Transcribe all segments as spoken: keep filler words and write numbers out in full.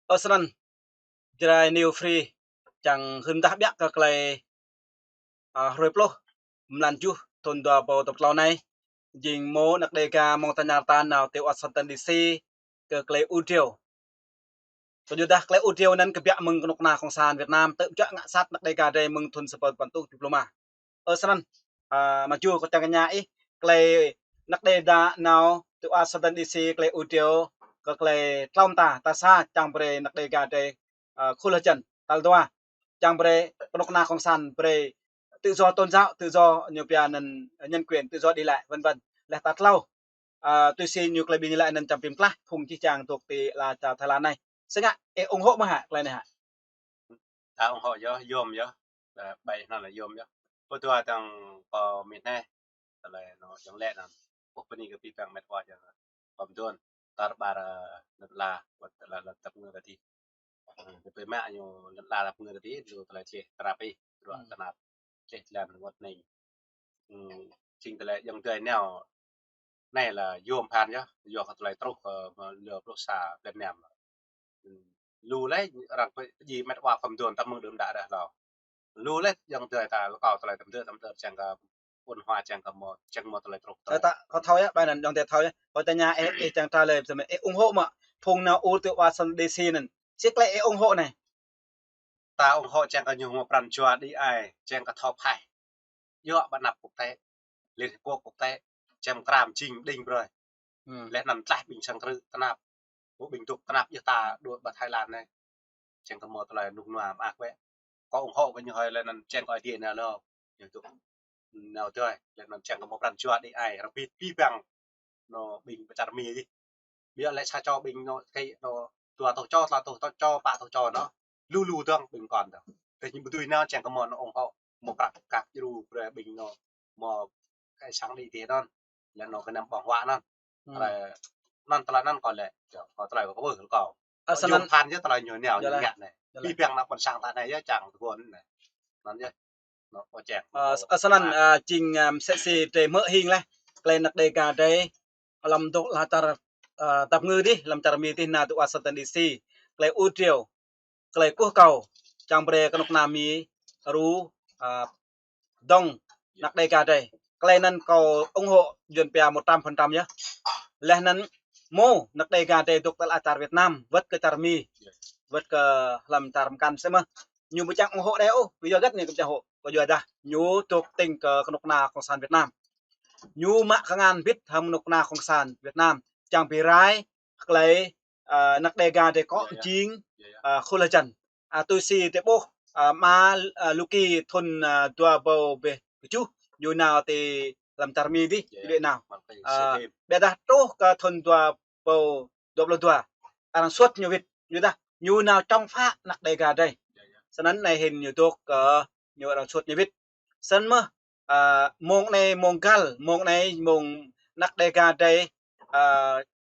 Ơ, snăn, Jrai New Free čang hưn mdah ƀiă kơ klei, a, hrơi pluh, mlan juh, thun dua rơbâo dua pluh tlâo anei. Jing mơ̆ng anak Đêga mơ̆ng tơñar ta nao ti Washington D C kơ klei ur driâo. Kơ yua dah klei ur driâo anăn kbiă mơ̆ng knŭk kna Cộng sản Việt Nam, tơ̆ pơčuă ngă sat anak Đêga drei mơ̆ng thun sa rơbâo dua păn êtuh kjuh pluh êma. Ơ, snăn, a, mơ̆ng čuh kâo čang kơ tơña ih, klei anak Đêga nao ti Washington D C klei ur driâo, kơ klei tlâo mta, tal sa čang brei anak Đêga drei, a, khul hơjăn, tal dua čang brei knŭk kna Cộng sản brei tự do tôn giáo, tự do ñu pia anăn nhân quyền, tự do đi lại, vân vân. Leh tal tlâo, a, tui si ñu klei ƀing ñu laĭ anăn čang bi mtlaih phung čih čang dôk ti ala čar Thái Lan anei. Si ngă, ih ủng hộ mơ̆ hă, klei anei hă? Ta ủng hộ yơh, yôm yơh. Ơ, ƀai anăn lĕ yôm yơh. Pơdua dơ̆ng kơ mĭn anei, tơlơi anŭn yơh lĕ anăn. Ƀuh bơni kơ pih păng met wa yơh. Pơm dôn, tar ƀar, ơ, lăn ala, wơ̆t tơlơi lăn tăp ngơ tơdih. Ơ, tơpă mă ñu lăn ala tăp ngơ tơdih, lu tơlơi tleh tơnap ih, ruă tơnap. Tleh lăn wơ̆t anei. Ơ, jing tơlơi yơ̆ng dơi nao anei lĕ yôm phăn yơh, yua kơ tơlơi truh, ơ, mơ̆ng lơ pluh sa Việt Nam. Ơ, lu lĕ arăng pơjing met wa khŏm dôn tăp mơ̆ng đưm đă đah hlâo. Lu lĕ yơ̆ng dơi ta lăi kâo tơlơi tăm dơ̆ tăm dơ̆ čang kơ ƀuôn hua čang kơ mơ̆, čang mơ̆ tơlơi truh. Ơ, ta, kâo thâo yơh, ƀai anăn yơ̆ng dơi thâo yơh. Kâo tơña ih, ih čang trả lời pơmĭn, ih ủng hộ mơ̆ phung nao ur ti Washington D C anăn. Si klei ih ủng hộ anei. Ta ủng hộ čang kơ ñu mơ̆ pran jua đĭ ai, čang kơ thâo phaih. Yua ƀơi anăp quốc tế, Liên Hợp Quốc quốc tế, čang kram jing đing brơi. Ơ. Leh anăn tlaih ƀing sang krư̆ tơnap. Ƀu ƀing dôk tơnap yơh ta đuaĭ ƀơi Thái Lan anei. Čang kơ mơ̆ tơlơi rơnŭk rơnua mơak wĕ. Kâo ủng hộ kơ ñu hơi leh anăn čang kơ ai tiê nao lơ. Ñu dôk nao dơi, leh anăn čang kơ mơ̆ pran jua đĭ ai, arăng pĭt pih păng. Anŭn ƀing pơ čar Mi dih. Biă lĕ sa čô ƀing anŭn, kơ anŭn, dua êtuh čô, tlâo êtuh čô, pă êtuh čô anŭn. Lu lu dơ̆ng ƀing kŏn dơ̆ng. Tơdah ñu ƀu dưi nao čang kơ mơ̆ anŭn ủng hộ, mơ̆ prăk kăk djru brơi ƀing anŭn, mơ̆ kơ sang đĭ tiê anŭn. Leh anŭn kơ năm ƀơ̆ng huă anŭn. Ơ. Leh anŭn tơlơi anŭn kâo lĕ, yơh, kâo tơlơi kâo ƀuh kâo. Ơ, snăn. Yôm phăn yơh tơlơi ñu nao ñu ngă anei. Pi păng anăp ƀôn sang ta anei yơh čang tơguan anei. Anŭn yơh. Anŭn kâo čang. Ơ, s-, ơ, snăn, ơ, jing, ơ, msĕ si drei hmư̆ hing leh. Klei anak Đêga drei, hlăm dôk ala čar, ơ, tăp ngơ dih, hlăm čar Mi dih, nao ti Washington D C. Klei ur driâo, klei kơkuh kâo, čang brei knŭk kna Mi, ru, ơ, dŏng, anak Đêga drei. Klei anăn kâo ủng hộ Yuăn pia một trăm phần trăm yơh. Leh anăn mơ̆ anak Đêga drei dôk ti ala čar Việt Nam, wơ̆t kơ čar Mi, wơ̆t kơ hlăm čar mkăn msĕ mơh. Ñu ƀu čang ủng hộ drei ôh, ƀu yua hơget ñu ƀu čang ủng hộ. Kơ yua dah, ñu dôk tĭng kơ knŭk kna Cộng sản Việt Nam. Ñu mă kngan bĭt hăng knŭk kna Cộng sản Việt Nam. Čang bi rai, klei, ơ, anak Đêga drei kŏ jing, ơ, khul hơjăn. A, tui si drei ƀuh, a, ama, a, Lucky thun, a, dua rơbâo dua pluh kjuh, ñu nao ti hlăm čar Mi dih, ñu đuaĭ nao. A, biă dah truh kơ thun dua rơbâo dua pluh dua, arăng suôt ñu wĭt, yua dah, ñu nao čŏng phă anak Đêga drei. Snăn anei hĭn ñu dôk kơ ñu arăng suôt ñu wĭt. Snăn mơh, a, mơ̆ng anei mơ̆ng găl, mơ̆ng anei mơ̆ng anak Đêga drei, a,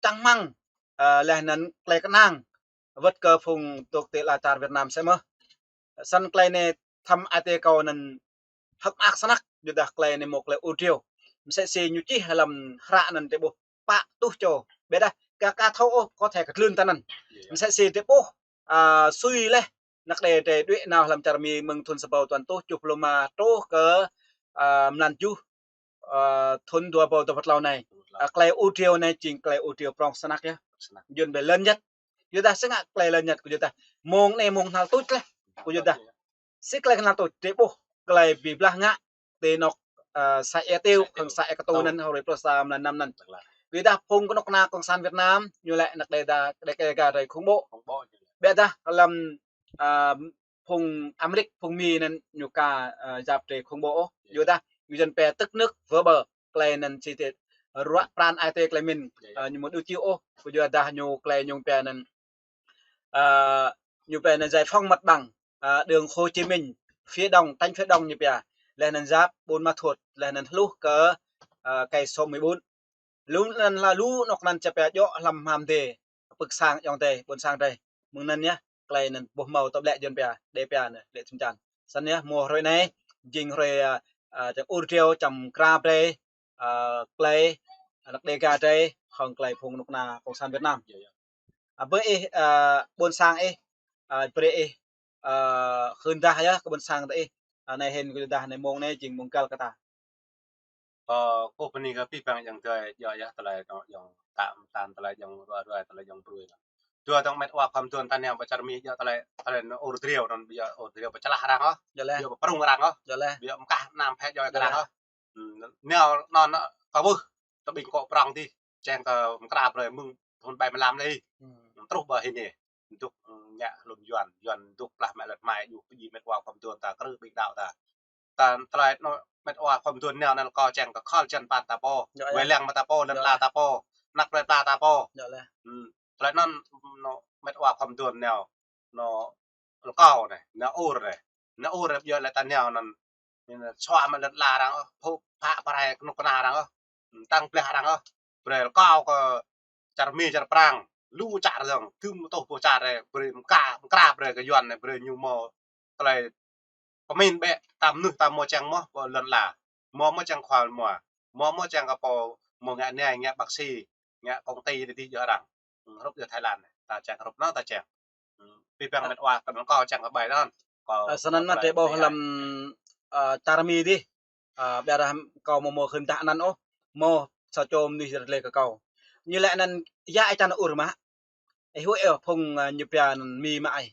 čang hmăng, a, leh anăn klei kơnang, wơ̆t kơ phung dôk ti ala čar Việt Nam msĕ mơh. Snăn klei anei thăm ai tiê kâo anăn hơ̆k mơak snăk, yua dah klei anei mơ̆ klei ur driâo. Msĕ si ñu čih hlăm hră anăn drei ƀuh pă êtuh čô. Biă dah, ka, ka thâo ôh, kơ thâo kơ tlưn ta anăn. Msĕ si drei ƀuh, a, sui leh, anak Đêga drei đuaĭ nao hlăm čar Mi mơ̆ng thun sa rơbâo dua păn êtuh kjuh pluh êma truh kơ, a, mlan juh, ơ, thun dua rơbâo dua pluh tlâo anei. A, klei ur driâo anei jing klei ur driâo prŏng snăk yơh. Snăk. Yuăn ƀai lŏn ñăt. Yua dah si ngă klei lŏn ñăt kơ yua dah. Mơ̆ng anei mơ̆ng knhal tuč leh. Kơ yua dah. Si klei knhal tuč drei ƀuh klei bi blah ngă ti anŏ, ơ, xã Ea Tiêu, hăng xã Ea Katu anăn, hơrơi pluh sa mlan năm anăn. Yua dah phung knŭk kna Cộng sản Việt Nam, ñu laĭ anak Đêga, Đêga drei khủng bố. Biă dah hlăm, ơ, phung Amêrik, phung Mi anăn ñu ka, ơ, yap drei khủng bố ôh. Yua dah, ñu jăn pia tức nước vỡ bờ, klei anăn či tê ruă pran ai tiê klei mĭn, ơ, ñu mơ̆ đu čiu ôh, kơ yua dah ñu klei ñu pia anăn, ơ, ñu pia anăn giải phóng mặt bằng, ơ, đường Hồ Chí Minh, phía đông, tránh phía đông ñu pia, leh anăn yap Buôn Ma Thuột, leh anăn hluh kơ, ơ, cây số mười bốn. Lu anăn lĕ lu anŏ anăn ča pia djŏ hlăm hmam dê, pưk sang ayŏng adei, ƀuôn sang drei. Mơ̆ng anăn yơh, klei anăn ƀuh mâo tơlơi lĕ Yuăn pia, đe pia anăn, lĕ čŭn čan. Snăn yơh, mơ̆ hrơi anei, jing hrơi, a, a, čang ur driâo, čang krăp drei, a, klei, anak Đêga drei, hŏng klei phung knŭk kna Cộng sản Việt Nam. Ơ, ƀơi ih, ơ, ƀôn sang ih, ơ, brơi ih, ơ, khưn dah yơh kơ ƀôn sang ta ih. Ơ, anai hĭn kơ dah anai mông anai jing mông găl kơ ta. Ơ, kơ pơ anai kơ pih păng yang tơi, yua yua tơlơi anŭn, yang tam tan tơlơi yang rua rua tơlơi yang brui. Dua tong met wa khom tuan ta neo pơ čar Mi yua tơlơi, tơlơi anŭn ur driu anŭn yua ur driu pơčalah arăng ôh. Yua lĕ. Yua pơprung arăng ôh. Yua lĕ. Yua mơkah năm phe yua kơ arăng ôh. Neo anŭn kơ ƀuh, tơ ƀing kơ prong tih, čeng kơ mơkra brơi mơ̆ng thun bai mlam lĕ. Truh ƀơi hĭ anai. Duk, ngă hlŭn Yuan, Yuan duk plah mă lĕ mai, yua pơjing met wa khom tuan ta, krư ƀing đaŏ ta. Ta tơlơi anŭn met wa khom tuan neo anŭn kơ čeng kơ khol čen pan ta pô, wai lăng mă ta pô, lăn la ta pô, năk plơi pla ta pô. Tơlơi anŭn, anŭn met wa khom tuan neo, anŭn lkâo anai, anŭn ur anai, anŭn ur yua lĕ ta neo anŭn, anŭn sua mă lăn la arăng ôh, phŭ phă pơrai kơnuk kơna arăng ôh, tăng blah arăng ôh, brơi lkâo kơ čar Mi čar Prang, lu čar dơ̆ng, tơm tuh pô čar anai, brơi mơka, mơkra brơi kơ Yuan anai, brơi ñu mơ̆ tơlơi pơmĭn bĕ, ta mơnuih ta mơ̆ čeng mơ̆ pơ lăn la, mơ̆ mơ̆ čeng khua mua, mơ̆ mơ̆ čeng kơ pô mơ̆ ngă nai, ngă bác sĩ, ngă công ty tih yua arăng. Hrup yua Thái Lan anai, ta čeng hrup anŭn ta čeng. Pih păng met wa kơ anŭn kơ čeng kơ bai anŭn. Ơ, snăn mă tơlơi ƀuh lăm, ơ, čar Mi tih. Ơ, biă dah kâo mơ̆ mơ̆ khưn dah anăn ôh, mơ̆ sa čô mơnuih rơlê kơ kâo. Ñu lĕ anăn yua ih čang ur mă. Ih huĭ ôh phung, ơ, ñu pia anăn Mi mă ih.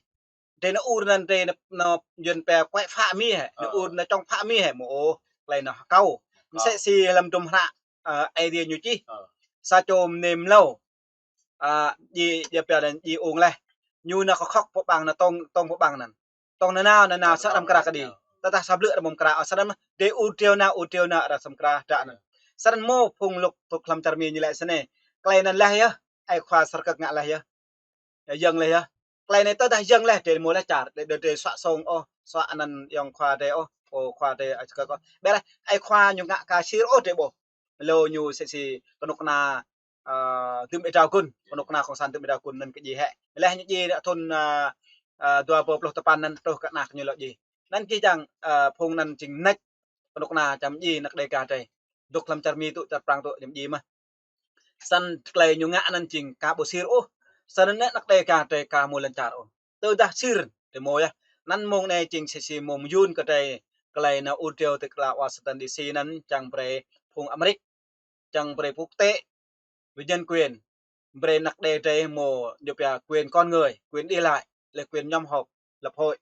Drơi anŭn ur anăn drơi anŭn, anŭn Yuan pia kuĕ phă Mi hĕ, anŭn ur anŭn čŏng phă Mi hĕ, mơ̆ ôh, tơlơi anŭn kâo. Msĕ si lăm dŭm hră, ơ, Aê Diê ñu čih. Sa čô mơnê mlâo. Ơ, djai, djai pia anăn djai ung leh. Ñu anŭn kơ khŏk pơ ƀăng anŭn tong, tong pơ ƀăng anăn. Tong nanao, nanao sơ̆ arăng mơkra kơđi. Tơdah sa blư̆ arăng mơkra, ơ, sơnăn mơ̆, dê ur driu nao, ur driu nao, arăng sơmkra dah anăn. Sơnăn mơ̆ phung luk tŭk hlăm čar Mi ñu lĕ snei. Tơlơi anăn leh yơh, ai khua Sơrkơk ngă leh yơh. Yơh, yơ̆ng leh yơh. Tơlơi anai tơdah yơ̆ng leh, dê mơ̆ leh čar, dê, dê, dê suă song ôh, suă anăn yŏng khua dê ôh, ơ, khua dê, ai Sơrkơk ôh. Biă leh, ai khua ñu ngă ka sir ôh dê ƀuh. Lu ñu msĕ si kơnuk kơna, ơ, dŭm êdrao gun, kơnuk kơna cộng sản dŭm êdrao gun anŭn kơ djai hĕ. Leh ñu djai thun, ơ, ơ, dua rơbâo pluh tơpăn anŭn truh kơ anăk ñu lŏ djai. Anŭn čih čang, ơ, phung anŭn jing nĕč kơnuk kơna čăm djai anăk Đêga drơi. Duk hlăm čar Mi tŭ, čar Prang tŭ čăm djai mơ̆n. Sơnăn tơlơi ñu ngă anŭn jing ka ƀu sir ôh. Sơnăn anăk Đêga drơi ka mơ̆ lăn čar ôh. Tơdah sir, tơ mơ̆ yơh. Anŭn mông anai jing msĕ si mông mơyŭn kơ drơi, tơlơi anŭn ur driu tơ kla Washington D C anŭn čang brơi phung Amêrik, čang brơi quốc tế, vì nhân quyền, brơi anăk Đê drơi mơ̆ ñu pia quyền con người, quyền đi lại, lĕ quyền nhóm họp, lập hội,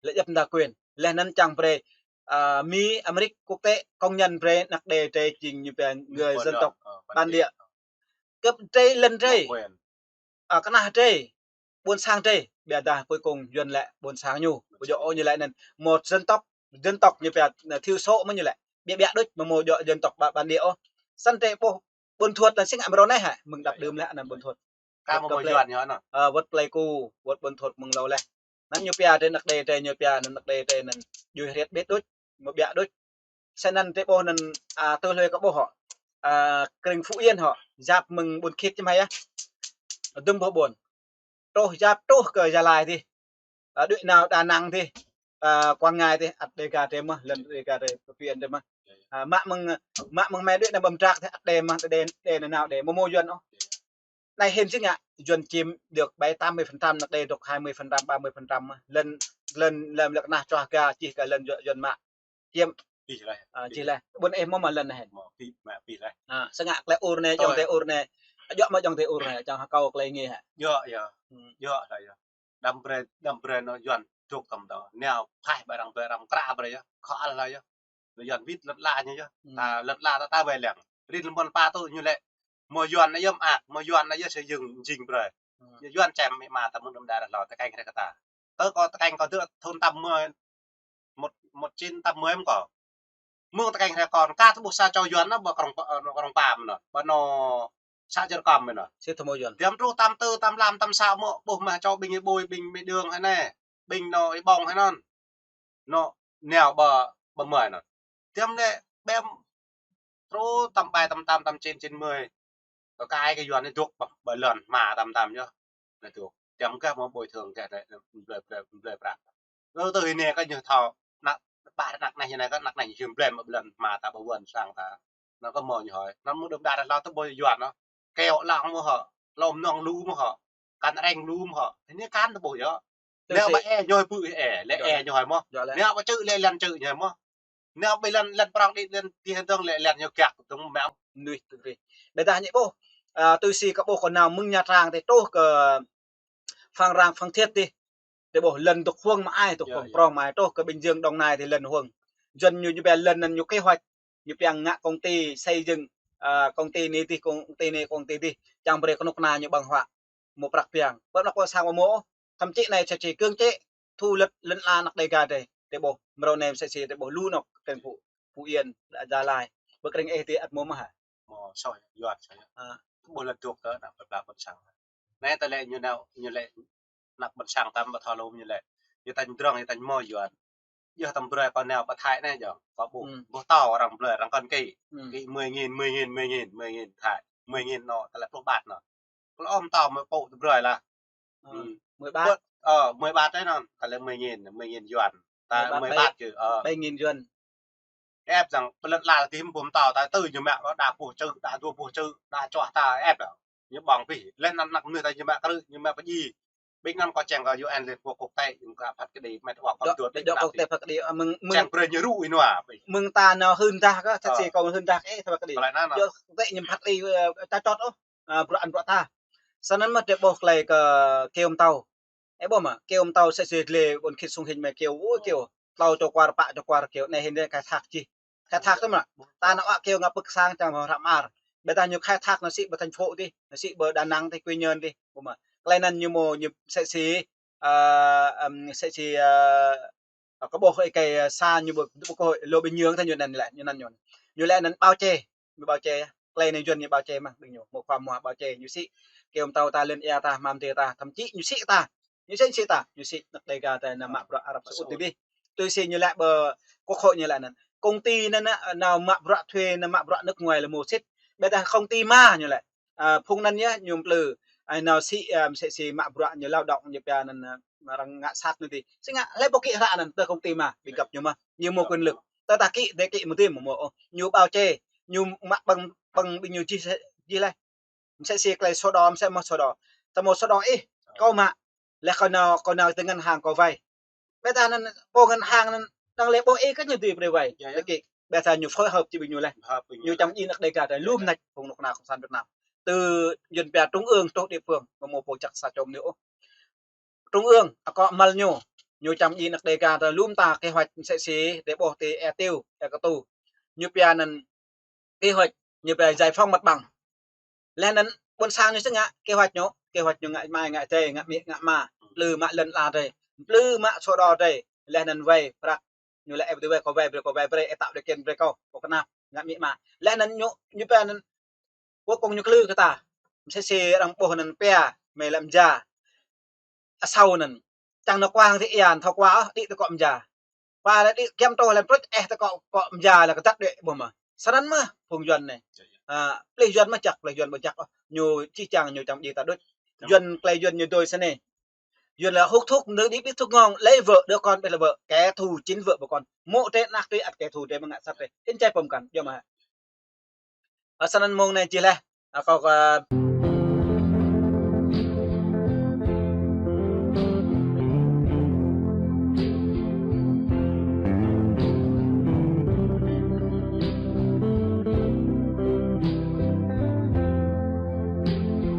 lĕ djăp mơta quyền. Leh anŭn čang brơi, ơ, Mi, Amêrik, quốc tế công nhận brơi anăk Đê drơi jing ñu pia người dân tộc bản địa. Kơ drơi lăn drơi. Ơ, kơnah drơi, ƀôn sang drơi, biă dah cuối cùng Yuan lĕ ƀôn sang ñu. Ƀu djơ̆ ôh ñu lĕ anŭn một dân tộc, dân tộc ñu pia, ơ, thiểu số mơ̆ ñu lĕ. Biă biă đôč mơ̆ mơ̆ djơ̆ dân tộc ba-, bản địa ôh. Sơnăn drơi ƀuh Ƀuôn Thuột anŭn sing amrô anai hă, mơ̆ng đăp đưm leh anăn Ƀuôn Thuột. Ka mơ̆ mơ̆ Yuan ñu anŭn. Ơ, wơ̆t plei ku, wơ̆t Ƀuôn Thuột mơ̆ng hlâo leh. Anŭn ñu pia drơi anăk Đê drơi ñu pia anŭn anăk Đê drơi anŭn. Djuai hriăt ƀĕ đôč, mơ̆ biă đôč. Sơnăn drơi ƀuh anŭn, ơ, tơlơi kơ ƀuh hŏ. Ơ, krĭng Phú Yên hŏ, yap mơ̆ng Ƀuôn Khit čăm hai yơh. Dŭm boh ƀuôn. Truh yap truh kơ Gia Lai tih. Ơ, đuaĭ nao Đà Nẵng tih. Ơ, Quảng Ngãi tih, ăt Đêga drơi mơ̆n, lăn Đêga drơi, Phú Yên drơi mơ̆n. Ơ, mă mơ̆ng, mă mơ̆ng mă đuaĭ nao Bum Trak tih, ăt Đê mơ̆n, Đê, Đê nanao Đê, mơ̆ mơ̆ Yuan ôh. Anai hĭn sing ngă, Yuan chiếm được bảy tám mươi phần trăm, anăk Đê dŏ hai mươi phần trăm, ba mươi phần trăm mơ̆n. Lăn, lăn lăm lăk nah čuah ga, čih kơ lăn Yuan, Yuan mă. Chiếm. Pih leh. Ơ, pih leh. Ƀuôn ih mơ̆ mă lăn anai hĭn. Mơ̆ pih, mă pih leh. Ơ, sing ngă tơlơi ur anai, djŏng tơlơi ur anai. Djŏ mă djŏng tơlơi ur anai, čang hơkâo tơlơi ngă hă. Djŏ, yơh. Djŏ, dah yơh. Đăm brơi, đăm brơi anŭn Yuan dŏ tơm dŏ. Neo phaih ƀơi arăng, ƀơi arăng mơkra brơi yơh. Khŏ al lah yơh. Anŭn Yuan wĭt lăn la ñu yơh. Ta lăn la ta, ta wai lăng. Rin lăm ƀôn pa tŭ ñu lĕ. Mơ̆ Yuan anai yơh mơak, mơ̆ Yuan anai yơh sơyơng jing brơi. Ñu Yuan čem mĕ ma ta mơ̆ng đưm đă rah lo tơkeng hrĕ kơ ta. Tơ kơ tơkeng kơ dơ̆ thun tăm mơi, một, một chín tăm mơi mơ̆ kơ. Mơ̆ng tơkeng hrĕ kơ, ka tơƀuh sa čô Yuan anŭn ƀơi krong, ơ, krong pam anŭn. Ƀơi anŭn sa čar kăm anŭn. Sĭt tơmơi Yuan. Tiăm truh tăm tơ, tăm lam, tăm sa mơ̆, ƀuh mă čô ƀing ih ƀôi, ƀing mĕ đương hai anai. Ƀing anŭn ih ƀong hai anŭn. Anŭn neo ƀơi, ƀơi mơi anŭn. Tiăm lĕ ƀem truh tăm bai, tăm tam, tăm chín, chín mơi. Kơ kai kơ Yuan anai dŏ ƀơi, ƀơi lŏn hma tăm tăm yơh. Anai dŏ. Tiăm gah mơ̆ bồi thường gah anai, blơi, blơi, blơi prăk. Lơ tơ hĭ anai kơ ñu thâo, anăk, ƀă anăk anai hĭ anai kơ anăk anai hĭ blơi mă ƀơi lŏn hma ta ƀơi Yuan sang ta. Anŭn kơ mơ̆ ñu hơi. Anŭn mơ̆ đưm đă rah lo tơƀuh Yuan anŭn. Keo lăng mơ̆ hŏ. Lŏm nong lu mơ̆ hŏ. Kăn reng lum hŏ. Anai kăn tơ ƀuh yơh. Tui anai si. Ƀă e ñu hơi pư̆ e, lĕ e ñu hơi mơ̆. Yơh lĕ. Anai ƀă čư̆ lĕ lăn čư̆ ñu hơi mơ̆. Anai ƀă lăn, lăn prong đĭ lăn tih dơ̆ng lĕ lăn ñu kiăk dơ̆ng mă. Nuih tui ri. Ƀiădah ñu ƀuh. A, tui si kơ ƀuh kơ nao mơ̆ng Nha Trang tơ truh kơ Phan Rang Phan Thiết tơ. Tơ ƀuh lăn dŏ huăng mă ai, dŏ huăng prong mă ai truh kơ Bình Dương Đồng Nai tơ lăn huăng. Yuan ñu, ñu ƀiă lăn anŭn ñu kế hoạch. Ñu kiăng ngă công ty xây dựng, a, công ty anai tơ, công ty anai, công ty tơ. Čang brơi kơnuk kơna ñu ƀơ̆ng huă. Mơ̆ prăk piăng. Ƀă anăk ƀă sang mơ̆ mơ̆. Thậm chí anai sa či kơ̆ng čĕ. Thu lĕ lăn ala anăk Đêga tơ. Tơ ƀuh. Mrâo anai sa či tơ ƀuh lu anăk kơ̆ng phu. Phú Yên, Gia Lai. Ƀă kơring ih tơ ăt mơ̆ mă hă. Mơ̆ soi Yuan soi. A. Ƀuh lăn dŏ tơ anăk ƀă ƀă ƀă sang. Anai tơ lĕ ñu nao, ñu lĕ anăk ƀă sang tăm ƀă thâo lom ñu lĕ. Ñu tañ drong, ñu tañ mơ̆ Yuan. Yơh tăm brơi kơ nao pơ Thái anai yơh. Kơ ƀuh. Hmm. Ƀuh tao arăng brơi, arăng kăn kĭ. Hmm. Kĭ mười nghìn, mười nghìn, mười nghìn, mười nghìn Thái. Mười nghìn anŭn, tơlơi pluh ƀat anŭn. Kơ ôm tao mơ̆ pô tơ brơi lah. Ờ, hmm. Mười ƀat. Ơ, mười ƀat anŭn, tơlơi mười nghìn, mười nghìn Yuan. Ta mười ƀat mười ƀat ƀai-, chứ, ơ. Bảy nghìn Yuan. Ĕp dăng, pơlĕt lăl tĭm ƀum tao, ta tơ ñu mă, đa ƀuh čư̆, đa dua ƀuh čư̆, đa čuah ta, ĕp dăng. Ñu ƀơ̆ng pĭ, lĕ anăn anăk mơnuih ta ñu mă krư̆, ñu mă pơjing. Ƀing anŭn kơ čang kơ U N Liên Hợp Quốc tê, ñu kơ phat kơ đi, mĕt wa kơ dua, ƀing anăk tê phat kơ đi, a, mơ̆ng, mơ̆ng čang brơi ñu rŭ ih nua, ƀing. Mơ̆ng ta nao hưn dah kơ, thâo si kơ hưn dah, ê, thâo phat kơ đi. Kơ lĕ anŭn, yơh, tê ñu phat kơ đi, ơ, ta čot, ơ. A, bruă anŭn bruă ta. Sơnăn mơ̆ tơ ƀuh tơlơi kơ kơyâo mơtâo. Ê ƀuh mă, kơyâo mơtâo sa si glĕ ƀôn khĭt sung hĭn mơ̆ kơyâo, ơ, kơyâo. Tlâo čô kuar pă čô kuar kơyâo, anai hĭn dê khai thác čih. Khai thác tơ mă, ta nao ă kơyâo ngă pơ̆k sang čang hră mơar. Ƀiădah ñu khai thác nao sĭ ƀơi thành phố tơ, nao sĭ ƀơi Đà Nẵng tơ, Quy Nhơn tơ, ƀuh mă. Tơlơi anŭn ñu mơ̆ ñu sa si, a, ưm, sa si, a, Ơ, kơ ƀuh ơi kơ, ơ, sa ñu ƀu, ƀu kơ hội, lô Bình Dương tơ ñu anŭn lĕ, ñu anŭn ñu. Ñu lĕ anŭn bao che, ñu bao che, tơlơi anai Yuan ñu bao che mă, ƀing ñu, mơ̆ khua mua bao che, ñu sĭ, kơyâo mơtâo ta lŏn ia ta, mă mơdê ta, thậm chí ñu sĭ ta, ñu sĭ, sĭ ta, ñu sĭ anăk Đêga ta nao mă bruă Arab Saudi tơ. Tui si ñu lĕ ƀơi quốc hội ñu lĕ anŭn. Công ty anŭn, anŭn, nao mă bruă thuê, nao mă bruă nước ngoài lĕ mơ̆ sĭt. Ƀiădah công ty ma ñu lĕ. A, phung anŭn yơh, ñu plư, a, nao sĭ, a, mơsĕ si mă bruă ñu lao động ñu pia anŭn, a, arăng ngă sat anŭn tơ. Sĭ ngă, hlơi ƀu kĭ hră anŭn tơ công ty mă, ƀing găp ñu mă, ñu mơ̆ quyền lực. Tơ ta kĭ, tơ kĭ mơ̆ tơ mơ̆ mơ̆, ơ, ñu bao che, ñu mă ƀơ̆ng, ƀơ̆ng ƀing ñu jih, jih leh. Mơsĕ si tơlơi sổ đỏ, mơsĕ mơ̆ sổ đỏ. Tơ mơ̆ sổ đỏ ih, kâo mă. Leh kâo nao, kâo nao tơ ngân hàng kâo vay. Ƀiădah anŭn, pô ngân hàng anŭn, đang lĕ ƀuh ih kơ ñu dưi brơi vay. Yơh, yơh. Lĕ kĭ, ƀiădah ñu phối hợp či ƀing ñu leh. Hợp ƀing ñu. Ñu čang jing anăk Đêga tơ, lŏm nač, phung anŭk kơna Cộng sản Việt Nam. Tơ Yuan pia trung ương truh địa phương, mơ̆ mơ̆ pô čăk sa čô mơnuih ôh. Trung ương, akŏ măl ñu, ñu čang jing anăk Đêga tơ lŏm ta kế hoạch mơsĕ si, tơ ƀuh tơ e tiêu, e kơ tu. Ñu pia anŭn kế hoạch, ñu pia giải phóng mặt bằng. Leh anŭn ƀôn sang ñu sĭ ngă, kế hoạch ñu, kế hoạch ñu ngă mai, ngă tê, ngă mĭ, ngă ma. Plư mă lŏn ala tê, plư mă sổ đỏ tê. Leh anŭn vay, prăk. Ñu lĕ ĕp tơ vay, kâo vay brơi, kâo vay brơi, ĕp tạo điều kiện brơi kâo, kâo kơnap, ngă mĭ ma. Leh anŭn ñu, ñu pia anŭn, cuối cùng ñu klư kơ ta. Mơsĕ si arăng ƀuh anŭn pia, mơi lăm ja. Asâo anŭn. Čang nao kuang tơ ia, thâo kuang ôh, đĭ tơ akŏ mơja. Pă lĕ đĭ kiăm truh lăm prut, ĕh tơ akŏ, akŏ mơja lĕ kơdăt đuaĭ ƀuh mơ̆. Sơnăn mơ̆, phung Yuan anai. A, plih Yuan mơ̆ čăk, plih Yuan ƀu čăk ôh. Ñu čih čang, ñu čang jing ta đôč. Yuan, tơlơi Yuan ñu dôi sơnai. Yuan là hút thuốc, đứa đi biết thuốc ngon, lấy vợ, đứa con biết là vợ, kẻ thù chính vợ và con. Mơ̆ tơ anăk tơ ăt kẻ thù tơ mơ̆ ngă sat tơ. Ih čai pơm kăn, yơh mơ̆. A, sơnăn mơ̆ng anai jih leh. A, kâo, a,